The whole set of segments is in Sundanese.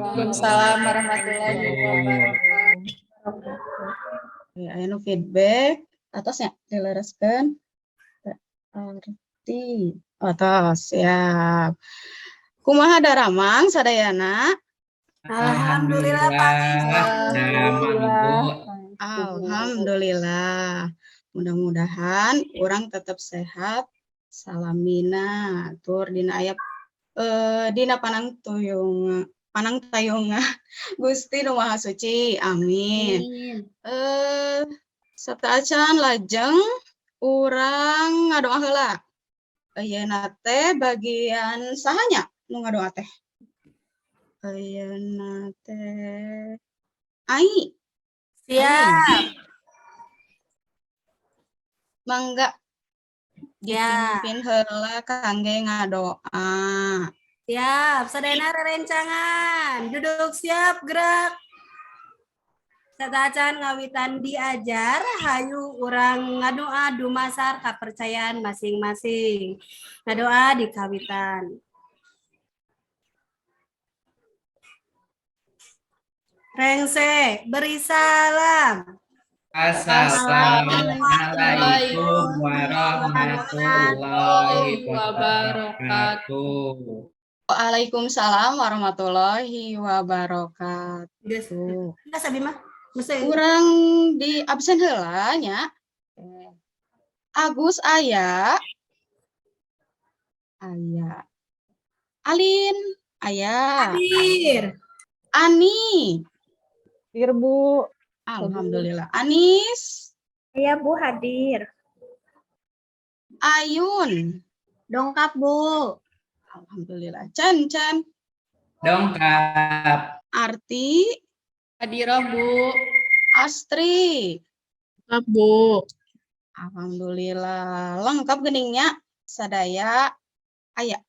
Waalaikumsalam warahmatullahi wabarakatuh. Ya, aya nu feedback atos nya dilereskeun. Arti atos, siap. Kumaha daramang sadayana? Alhamdulillah, Pak. Damang, Ibu. Alhamdulillah. Mudah-mudahan urang tetap sehat salamina tur dina aya dina panangtuyung panangtayungan Gusti Nu Maha Suci. Amin. Sateuacan lajeng urang ngadoa heula. Ayeuna teh bagian saha nya nu ngadoa teh? Ayeuna teh Ai. Siap. Mangga Ya. dipimpin heula kangge ngadoa. Siap, sadayana rerencangan. Duduk siap, gerak. Sateuacan ngawitan diajar, hayu urang ngadoa dumasar kepercayaan masing-masing. Ngadoa di kawitan. Rengse, beri salam. Assalamualaikum warahmatullahi wabarakatuh. Waalaikumsalam warahmatullahi wabarakatuh. Geus, abi mah. Mesti Urang di absen heula nya. Agus aya. Aya. Alin aya. Hadir. Ani. Hadir, Bu. Alhamdulillah. Anis. Iya, Bu, hadir. Ayun. Dongkap, Bu. Alhamdulillah. Chan Chan. Dongkap. Arti. Hadiroh, Bu. Astri. Lengkap, Bu. Alhamdulillah. Lengkap geuning nya. Sadaya aya.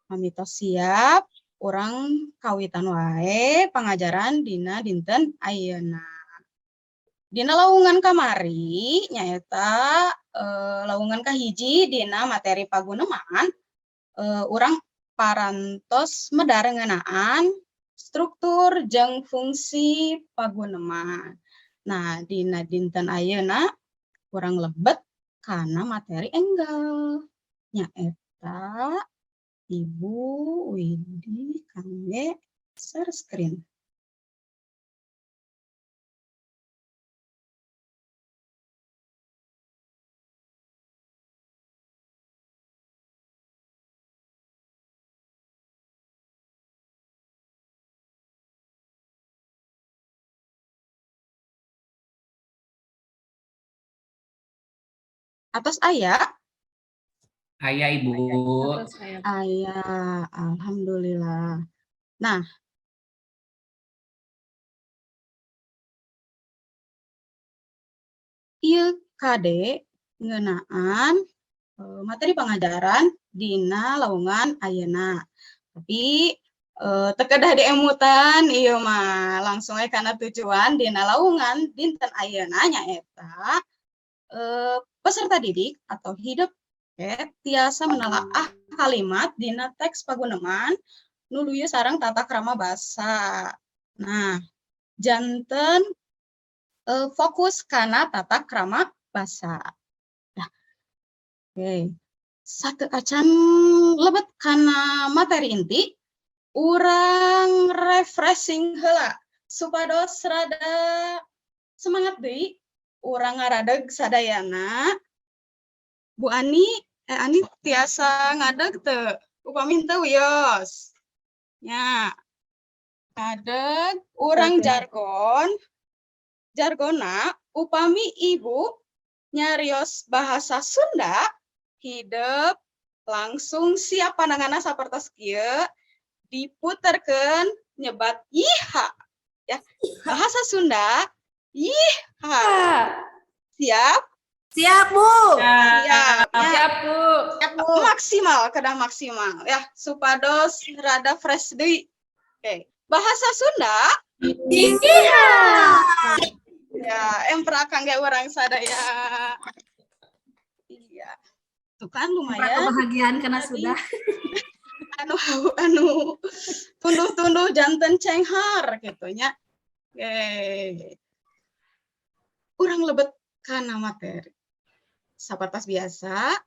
Pami tos siap. Urang kawitan wae pangajaran dina dinten ayeuna. Dina lawungan kamari nyaeta lawungan kahiji dina materi paguneman, urang parantos medar ngeunaan struktur jeung fungsi paguneman. Nah, dina dinten ayeuna urang lebet kana materi enggal nyaeta Ibu Widi kangge share screen. Atos aya? Aya, Ibu. Aya, alhamdulillah. Nah, ieu kade ngeunaan materi pangajaran dina lawungan ayeuna. Tapi teu kedah diemutan ieu mah, langsung we kana tujuan dina lawungan dinten ayeuna nyaeta peserta didik atau hidep tiasa menelaah kalimat dina teks paguneman nu luyu sareng tata krama basa. Nah, janten fokus kana tata krama basa. Nah, oke. Sateuacan lebet kana materi inti, urang refreshing heula supados rada semangat deui, urang ngaradeg sadayana. Bu Ani, Ani tiasa ngadeg teu? Upami henteu wios. Nya. Ngadeg urang jargon. Jargonna upami ibu nyarios bahasa Sunda hidep langsung siap pandanganna sapertos kieu diputerkeun nyebat yiha ya. Bahasa Sunda yiha. Siap? Siap, Bu. Siap. Ya. Siap, Bu. Siap, Bu. Maksimal, kedah maksimal ya, supados rada fresh deui. Oke. Bahasa Sunda Yiha. Ya, emprak kangge urang sadaya. Iya. Tuh kan lumayan. Kebahagiaan karena Tadi. sudah. Anu anu tunduh-tunduh janten cenghar gitu nya. Oke. Urang lebet kana materi. Sapertos biasa,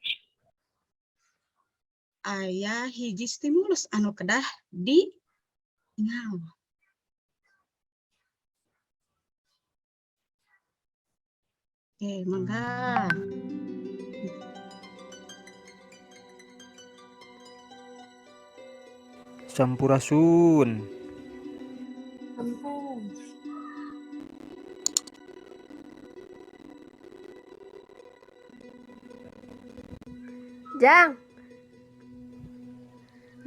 aya hiji stimulus anu kedah di ingal. Oke, mangga. Sampurasun. Sampun. Jang.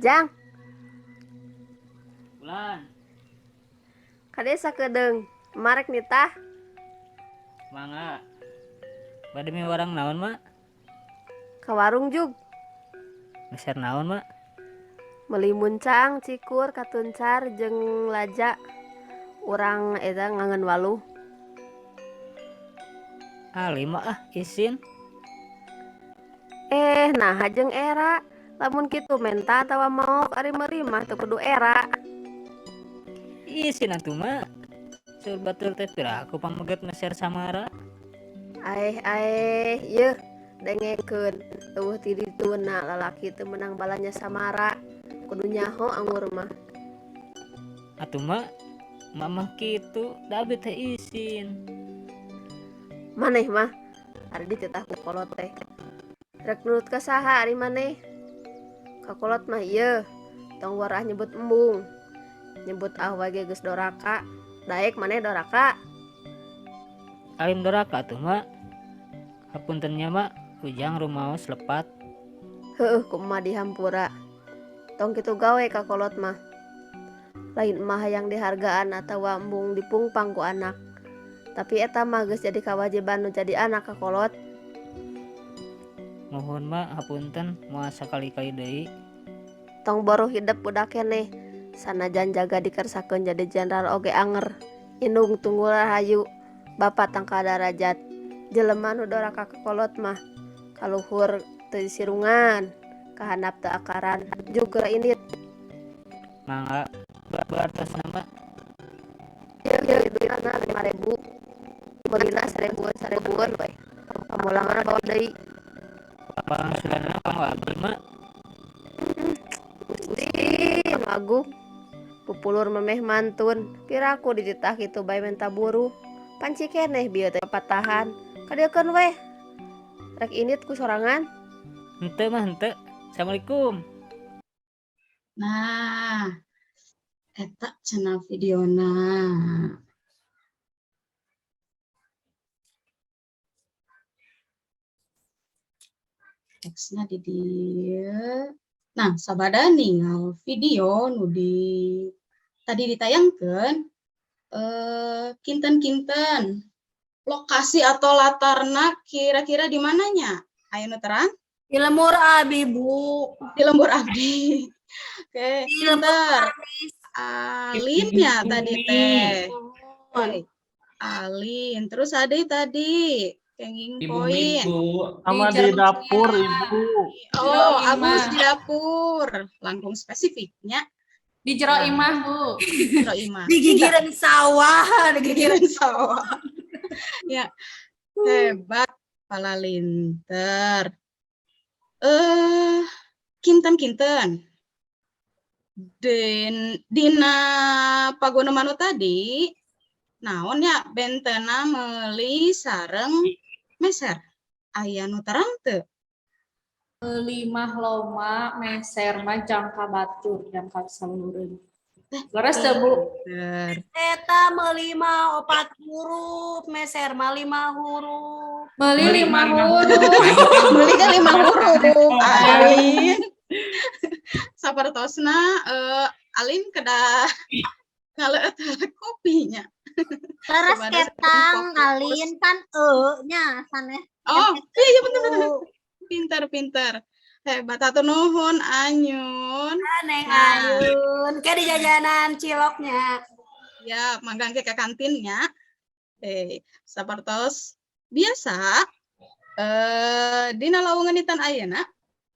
Jang, Bulan, kade sakedeung. Marek nitah. Mangga. Bade miwarang naon, Mak? Ka warung, jug. Meser naon, Mak? Meuli muncang, cikur, katuncar jeung laja. Urang eta ngangen waluh. Ah, lima ah, isin. Eh, nah jeung era. Lamun kitu menta atawa maok, ari meuli mah teu kudu era. Isin atuh, Mak. Saur batur teh piraku pameget meser samara. Aeh aeh, yeuh dengekeun. Euweuh ti dituna lalaki teu meunang balanja samara. Kudu nyaho angur mah. Atuh, Mak, mamah kitu, da abi teh isin. Maneh mah ari dititah ku kolot teh. Rek nurut ka saha ari maneh? Ka kolot mah ieu, tong warah nyebut embung. Nyebut ah wae ge geus doraka. Daek maneh doraka? Alim doraka atuh, Mak. Hapunten nya, Mak, Ujang rumaos lepat. Heueuh, ku emak dihampura. Tong kitu gawe ka kolot mah. Lain emak hayang dihargaan atawa embung dipungpang ku anak. Tapi eta mah geus jadi kawajiban nu jadi anak ka kolot. Muhun, Mak, hapunten moal sakali-kali deui. Tong boro hidep budak keneh. Sanajan jaga dikersakeun jadi jenderal oge anger. Indung tunggul rahayu, bapa tangkal darajat. Jelema nu doraka ka kolot mah kaluhur teu sirungan, kahandap teu akaran, juga indit. Mangga, babartosna, Mak. Ieu duitna 5.000. Meulina sarebuan sarebuan we. Pamulangan bawa deui. Pangsulanna kanggo abdi, Mak. Gusti nu agung. Pupulur memeh mantun. Piraku dititah kitu bae menta buruh. Panci keneh bieu teh patahan. Kadieukeun weh. Rek indit ku sorangan. Henteu mah henteu. Assalamualaikum. Nah, eta cenah videona. Teksna di dieu. Nah, sabada ningal video nu di tadi ditayangkeun, kinten-kinten lokasi atau latarna kira-kira di mananya? Aya nu terang? Di lembur abi, Bu. Di lembur abdi. Oke, Di lembur. Pinter. Alin ya tadi teh. Oke. Alin, terus ada tadi kenging Di bumi, poin. Bu. Sama di dapur, Ibu. Oh, Jero imah. Agus di dapur. Langkung spesifiknya. Di jero imah, Bu. Jero imah. Di gigiran sawah, di gigiran. Gigiran sawah. Ya, hebat palalinter. Kinten-kinten. Den dina paguneman nu tadi naon ya bentena meuli sareng meser? Aya nu terang teu? Meuli mah loma, meser mah jangka batur, jangka saluhureun. Leres teu, Bu? Pinter. Eta meuli mah opat huruf, meser mah lima huruf. Meuli lima huruf. Meuli kan lima huruf. Alin. Sapertosna Alin kedah ngaleueut kopinya. Leres Kepada ketang fokus. Alin pan e nya sanes. Oh, iya bener bener. Pinter pinter. Hebat, hatur nuhun Anyun. Neng Nah. Ayun, kayak di jajanan ciloknya. Ya, mangga ke kantinnya. Sapertos biasa dina lawungan dinten ayeuna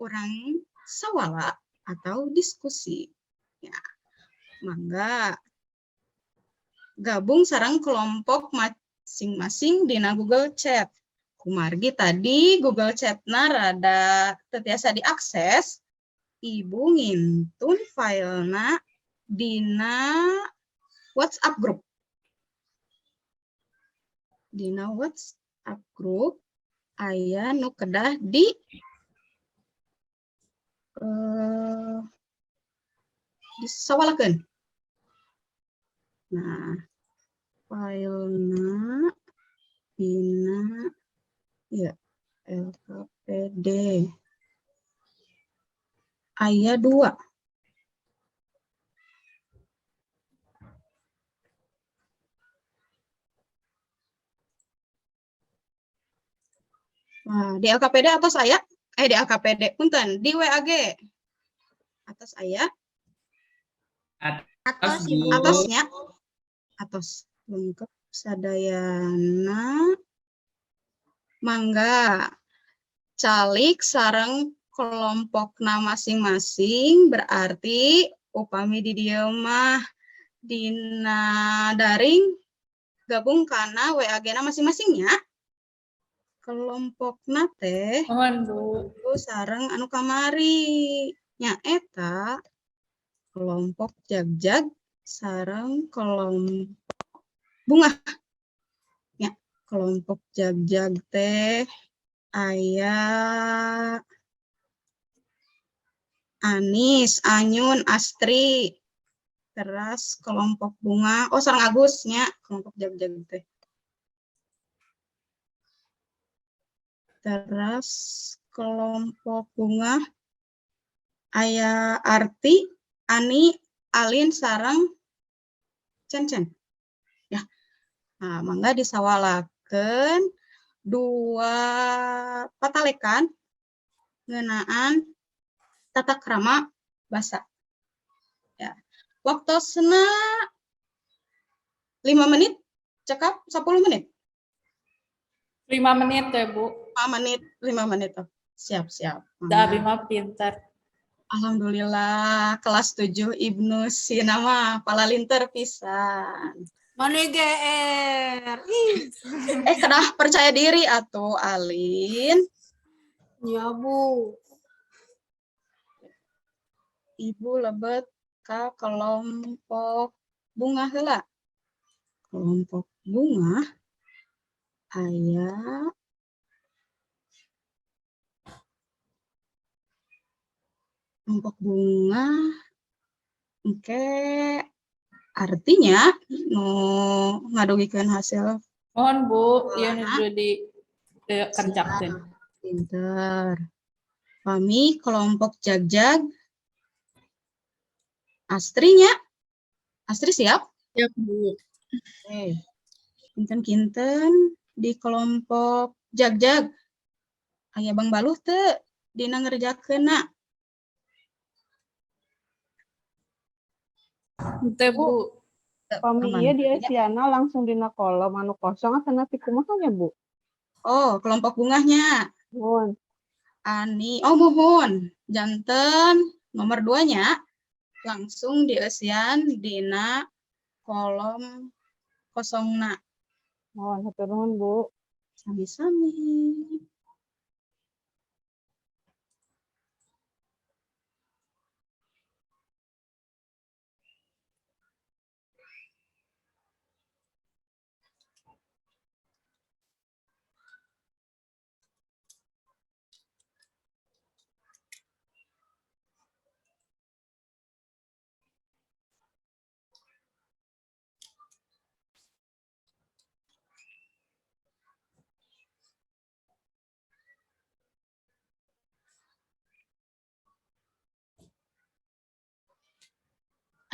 urang sawala. atau diskusi. Ya. Mangga gabung sareng kelompok masing-masing dina Google Chat. Kumargi tadi Google Chatna rada teu tiasa diakses, Ibu ngintun filena dina WhatsApp group. Dina WhatsApp group aya nu kedah di disawalakeun. Nah, filena dina ya LKPD aya 2. Nah, di LKPD atos aya? Eh, di LKPD, punten, di WAG. Atos aya? Atos, Atos, Bu. Ibu. Atosnya. Atos lengkap sadayana. Mangga calik sareng kelompokna masing-masing, berarti upami di dieu mah dina daring gabung kana WAG-na masing-masingnya. Kelompokna teh Mohon, Bu. Sareng anu kamari nyaeta kelompok jagjag sareng kelompok bungah ya. Kelompok jagjag teh aya Anis, Anyun, Astri. Teras kelompok bunga, oh, sareng Agusnya kelompok jagjag teh. Teras kelompok bunga aya Arti, Ani, Alin, sareng Cen Cen. Ya. Nah, mangga disawalakeun dua patalekan ngeunaan tata krama basa. Ya. Waktosna 5 menit, cekap 10 menit. 5 menit ya, Bu. 5 menit, 5 menit. Oh. Siap, siap. Da abi mah pintar. Alhamdulillah, kelas 7 Ibnu Sina mah palalinter pisan. Mana GR? Ih. Eh, kedah percaya diri atuh, Alin. Ya, Bu. Ibu lebet ka kelompok bunga heula. Kelompok bunga aya kelompok bunga engke artinya nu ngadugikeun hasil. Mohon, Bu, ieu nuju di kerjakeun. Pinter. Pami kelompok jagjag Astrinya. Astri siap? Siap, Bu. Oke. Kinten-kinten di kelompok jagjag aya Bang Baluh teu dina ngerjakeunna? Henteu, Bu. Pami Aman. ieu dieusianna langsung dina kolom anu kosong atanapi kumaha nya, Bu? Oh, kelompok bungahnya. Muhun. Ani, oh muhun. Janten nomor 2-nya langsung dieusian dina kolom kosongna. Muhun, hatur nuhun, Bu. Sami-sami.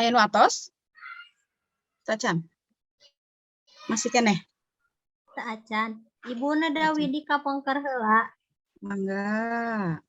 Aya nu atos? Tacan. Masih keneh? Teu acan. Ibuna da Widi kapengker heula. Mangga.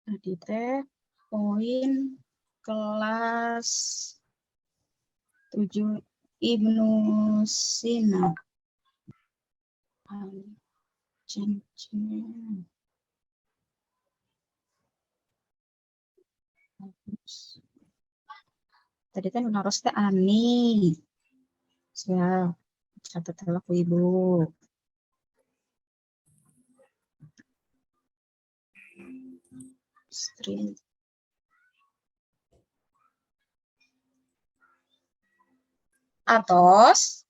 Tadi teh poin kelas 7 Ibnu Sina. Cincin. Bagus. Tadi teh nu naros teh Ani. Siap. Catat heula ku Ibu. Stream. Atos.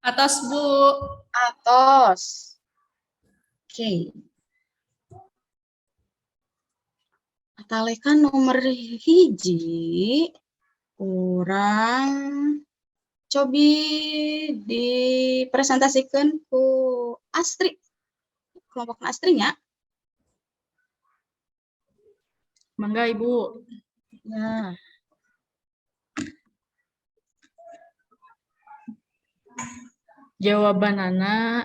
Atos, Bu. Atos. Oke. Atalekan nomor 1 kurang cobi dipresentasikan ku Astri. Kelompok Astrinya. Mangga, Ibu. Ya. Jawabanana,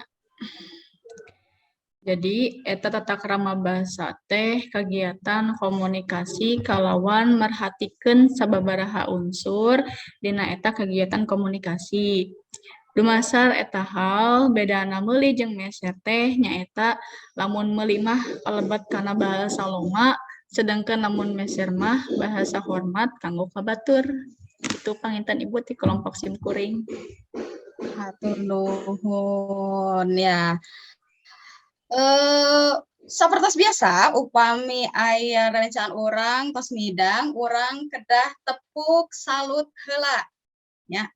jadi eta tata krama basa teh kagiatan komunikasi kalawan merhatikeun sababaraha unsur dina eta kegiatan komunikasi. Dumasar eta hal, bedana meuli jeung meser teh nyaeta lamun meuli mah kalebet kana bahasa loma, sedangkan lamun meser mah bahasa hormat kanggo ka batur. Itu panginten, Ibu, ti kelompok simkuring. Hatur nuhun ya. Sapertos biasa, upami aya rerencangan urang tos midang, urang kedah tepuk salut heula nya.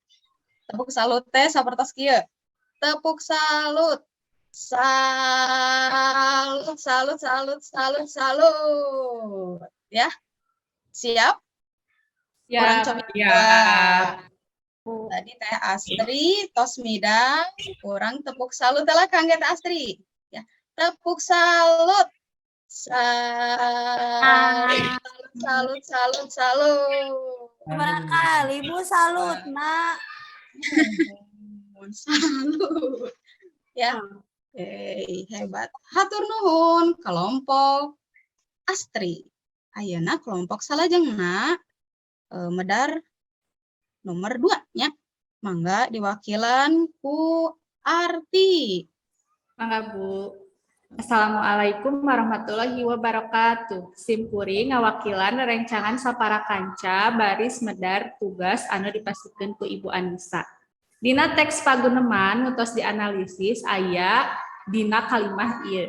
Tepuk salut teh sapertos kieu. Tepuk salut. Salut, salut, salut, salut, salut. Ya. Siap? Urang Siap. cobi. Siap. Tadi Teh Astri tos midang, urang tepuk salut lah kangge Teh Astri. Ya, tepuk salut. Salut, salut, salut, salut. Barangkali Ibu salut, Nak. Salut. Ya. Oke, hebat. Hatur nuhun kelompok Astri. Ayeuna kelompok salajengna medar nomor 2 nya. Mangga diwakilan ku Arti. Mangga, Bu. Assalamualaikum warahmatullahi wabarakatuh. Simkuring ngawakilan rencangan sapara kanca baris medar tugas anu dipasihkeun ku Ibu Anissa. Dina teks paguneman nu tos dianalisis aya dina kalimah ieu.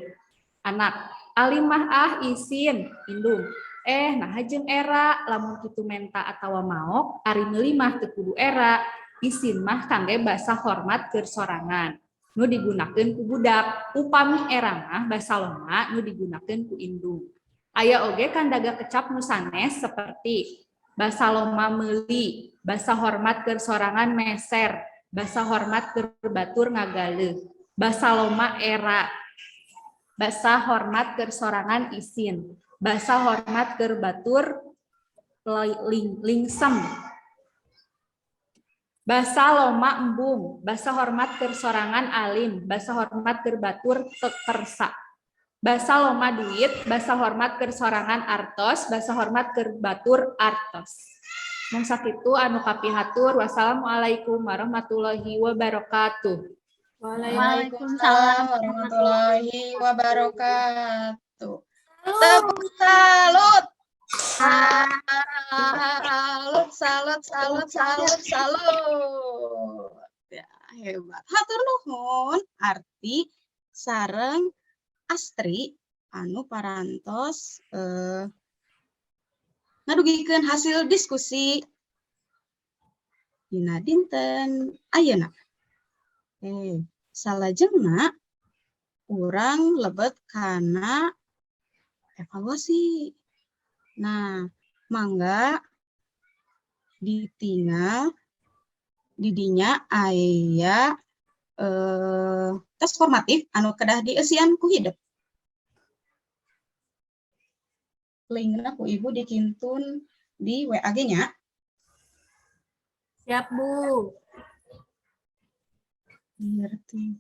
Anak, alim mah ah isin, indung. Eh, nah jeung era, lamun kitu menta atawa maok, ari meuli mah teu kudu era. Isin mah kangge basa hormat keur sorangan nu digunakeun ku budak. Upami era mah basa loma nu digunakeun ku indung. Aya oge kandaga kecap nu sanes seperti basa loma meuli, basa hormat keur sorangan meser, basa hormat keur batur ngagaleuh, basa loma era, basa hormat keur sorangan isin, basa hormat keur batur lingsem. Basa loma embung, basa hormat keur sorangan alim, basa hormat keur batur teu kersa. Basa loma duit, basa hormat keur sorangan artos, basa hormat keur batur artos. Mung sakitu anu kapihatur. Wassalamualaikum warahmatullahi wabarakatuh. Waalaikumsalam warahmatullahi wabarakatuh. Tepuk salut. Salut, salut, salut, salut, salut. Ya, hebat. Hatur nuhun Arti sareng Astri anu parantos ngadugikeun hasil diskusi dina dinten ayeuna. Salajengna urang lebet kana evaluasi. Nah, mangga ditinggal didinya aya tes formatif anu kedah dieusian ku hidep. Linkna ku Ibu dikintun di WAG nya. Siap, Bu. Ngerti.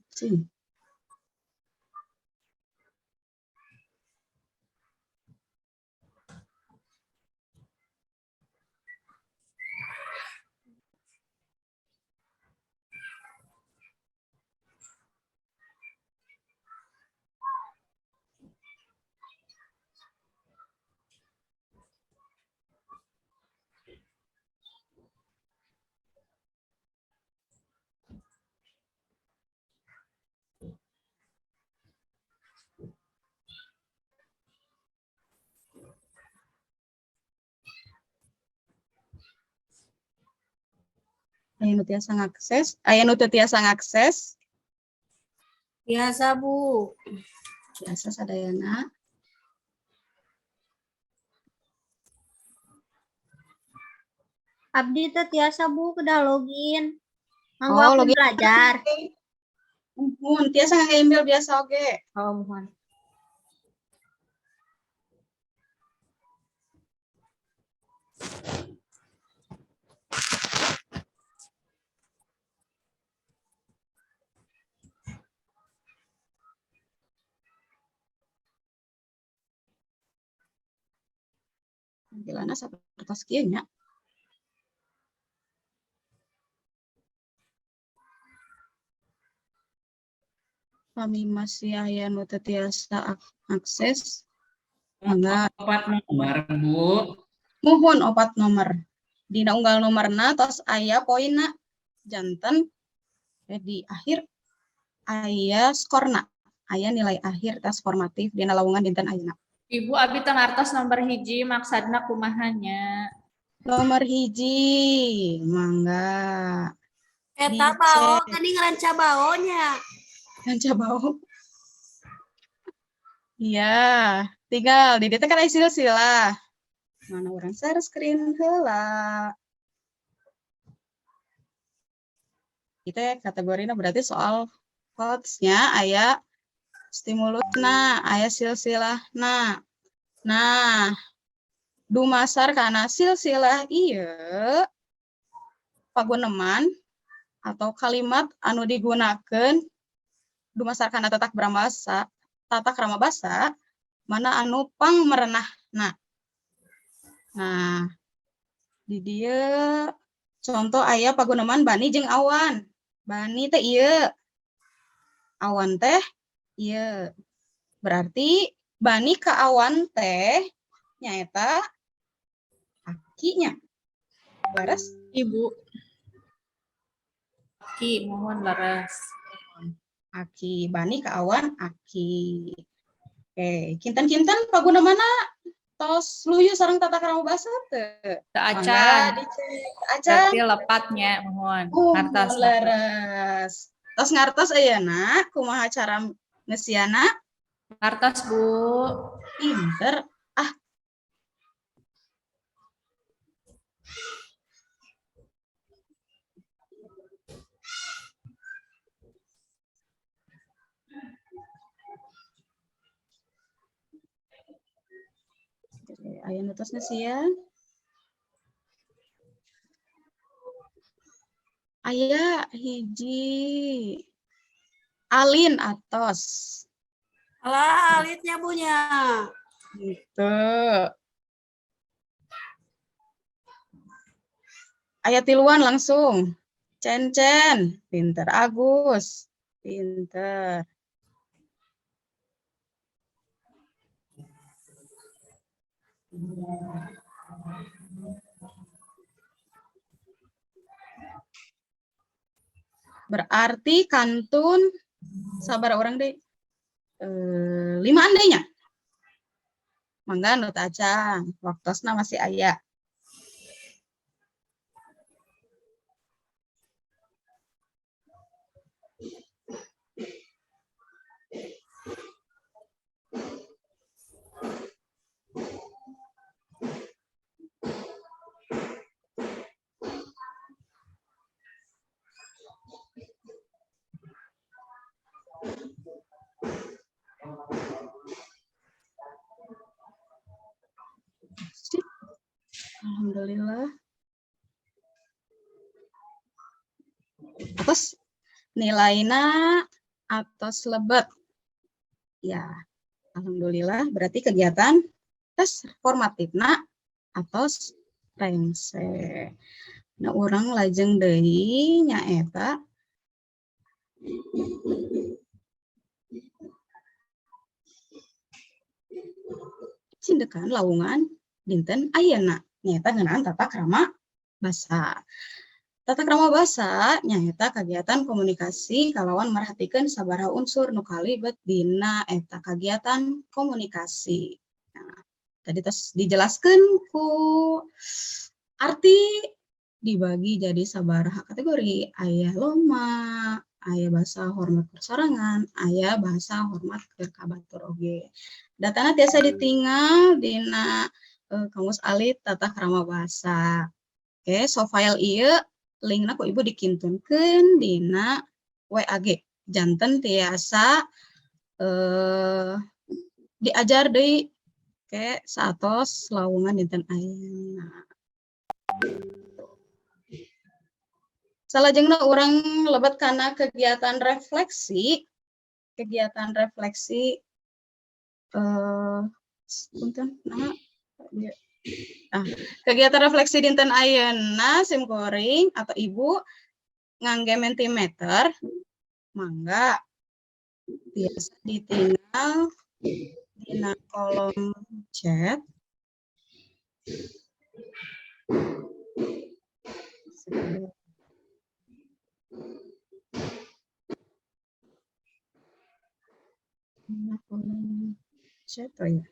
Aya nu tiasa ngakses? Aya nu teu tiasa ngakses? Biasa, Bu. Biasa sadayana. Abdi teu tiasa, Bu, kedah login. Nganggo Oh, akun login. belajar. Muhun, tiasa ngangge email biasa oge. Oh, muhun. Tampilanna sapertos kieu nya. Pami masih aya nu teu tiasa akses, mangga. 4 nomor, Bu. Muhun, 4 nomor. Dina unggal nomorna tos aya poinna, janten di akhir aya skorna, aya nilai akhir tes formatif dina lawungan dinten ayeuna. Ibu, abi teu ngartos nomor 1 maksadna kumaha nya? Nomor 1, mangga. Eta Dicek. bao, tadi ngaranca baonya. Ranca bao. Iya, tinggal di dieu teh kan aya silsilah. Mana urang share screen heula. Kita kategorina berarti soal quotes-nya aya stimulusna, aya silsilahna. Nah, dumasar kana silsilah ieu paguneman atau kalimat anu digunakeun dumasar kana tata krama basa mana anu pangmerenahna. Nah, di dieu contoh aya paguneman bani jeung awan. Bani teh ieu. Awan teh ieu. Berarti bani ka awan teh nyaeta akinya. Leres? Ibu. Aki, muhun leres. Aki, bani ka awan aki. Oke, kinten-kinten pagunemanna tos luyu sareng tata krama basa teu? Teu Mangga acan. dicek. Acan. Berarti lepatnya, muhun. Oh, Ngartos. leres. Tos ngartos ayeuna kumaha cara ngeusiana? Ngartos, Bu. Pinter. Ah. Aya nu tos ngeusian? Aya 1. Alin atos. Alah, alitnya Bu nya. Gitu. Aya 3 langsung. Cen Cen, pinter. Agus, pinter. Berarti kantun sabar orang deh. 5 andainya. Mangga nu teu acan, waktosna masih aya. Sip. Alhamdulillah. Atos nilaina atos lebet. Ya, alhamdulillah berarti kegiatan tes formatifna atos rengse. Nah, urang lajeng deui nyaeta cindekan lawungan dinten ayeuna nyaeta ngeunaan tata krama basa. Tata krama basa nyaeta kagiatan komunikasi kalawan merhatikeun sabaraha unsur nu kalibet dina eta kagiatan komunikasi. Nah, tadi tos dijelaskeun ku arti Dibagi jadi sabaraha kategori, aya loma, aya bahasa hormat persorangan, aya bahasa hormat ka batur oge. Datana tiasa ditinggal dina Kamus Alit Tata Krama Bahasa. Oke, so file ieu linkna ku Ibu dikintunkeun dina WAG. Janten tiasa diajar deui ke saatos lawungan dinten ayeuna. Salajengna urang lebet kana kegiatan refleksi. Kegiatan refleksi, punten, naha ah, kegiatan refleksi dinten ayeuna sim kuring atau Ibu ngangge Mentimeter, mangga tiasa ditinggal dina kolom chat. Dina kolom chat, oh ya.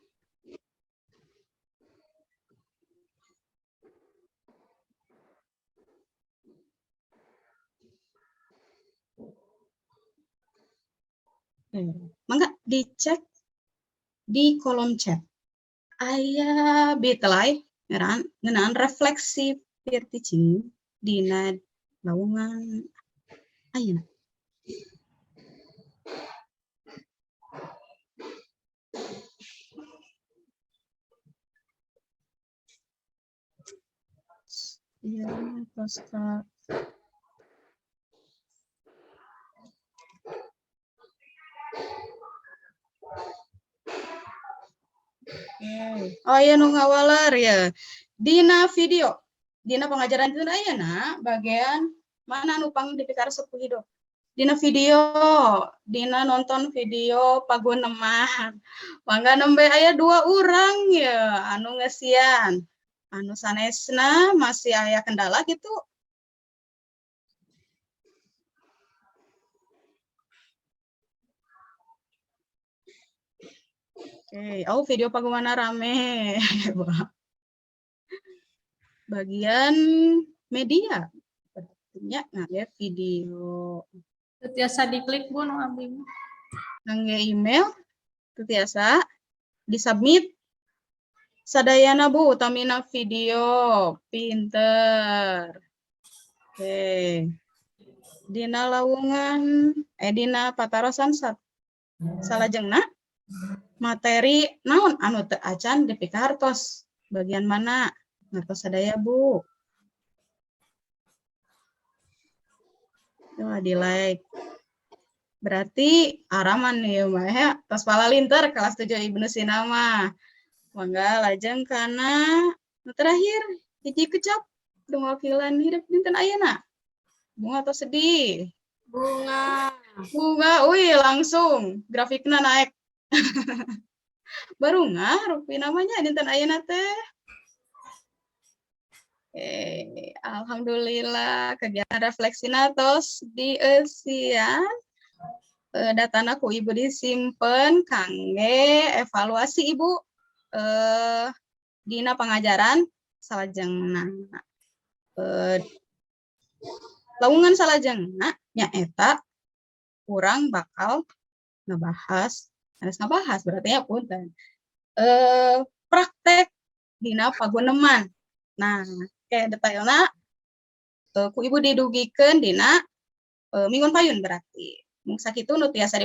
Mangga dicek di kolom chat. Aya bitly ngeunaan refleksi peer teaching dina lawungan ayeuna. Iya, tos ka. Oke. Oh iya, nu ngawaler ya. Dina video, dina pengajaran dinten ayeuna bagian mana nu pang dipikaresep ku hidup? Dina video, dina nonton video paguneman. Mangga nembe aya dua urang ya anu ngeusian. Anu sanesna masih aya kendala gitu. Oke, oh video paguneman rame. Bagian media. Berarti ngangge video. Teu tiasa diklik, Bu, nu abdi mah. Ngangge email teu tiasa disubmit. Sadayana, Bu, utamina video. Pinter. Oke. Dina lawungan dina patarosan salajengna materi naon anu teu acan dipikahartos? Bagian mana? Ngartos sadaya, Bu. Wah, di like. Berarti araman ieu mah ya. Tos palalinter kelas 7 Ibnu Sina mah. Mangga lajeng kana nu terakhir, hiji kecap ngawakilan hidep dinten ayeuna. Bunga atau sedih? Bunga. Bunga, wih, langsung grafikna naik. Barungah rupi namanya dinten ayeuna teh. Oke, alhamdulillah kegiatan refleksina tos dieusian. Datana ku Ibu disimpen kangge evaluasi Ibu dina pengajaran salajengna. Lawungan salajengna nyaeta urang bakal ngebahas, harus ngebahas berarti ya, punten. Praktek dina paguneman. Nah, kayak detailna ku Ibu didugikeun dina minggon payun berarti. Mung sakitu nu tiasa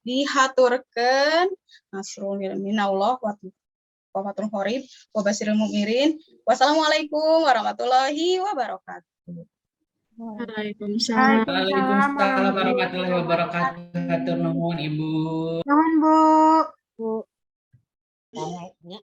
dihaturkeun. Nasrul minallah wa fathun qorib wa basyiril mukminin. Wassalamualaikum warahmatullahi wabarakatuh. Waalaikumsalam. Waalaikumsalam warahmatullahi wabarakatuh. Hatur nuhun, Ibu. Nuhun, Bu. Bu. Nya.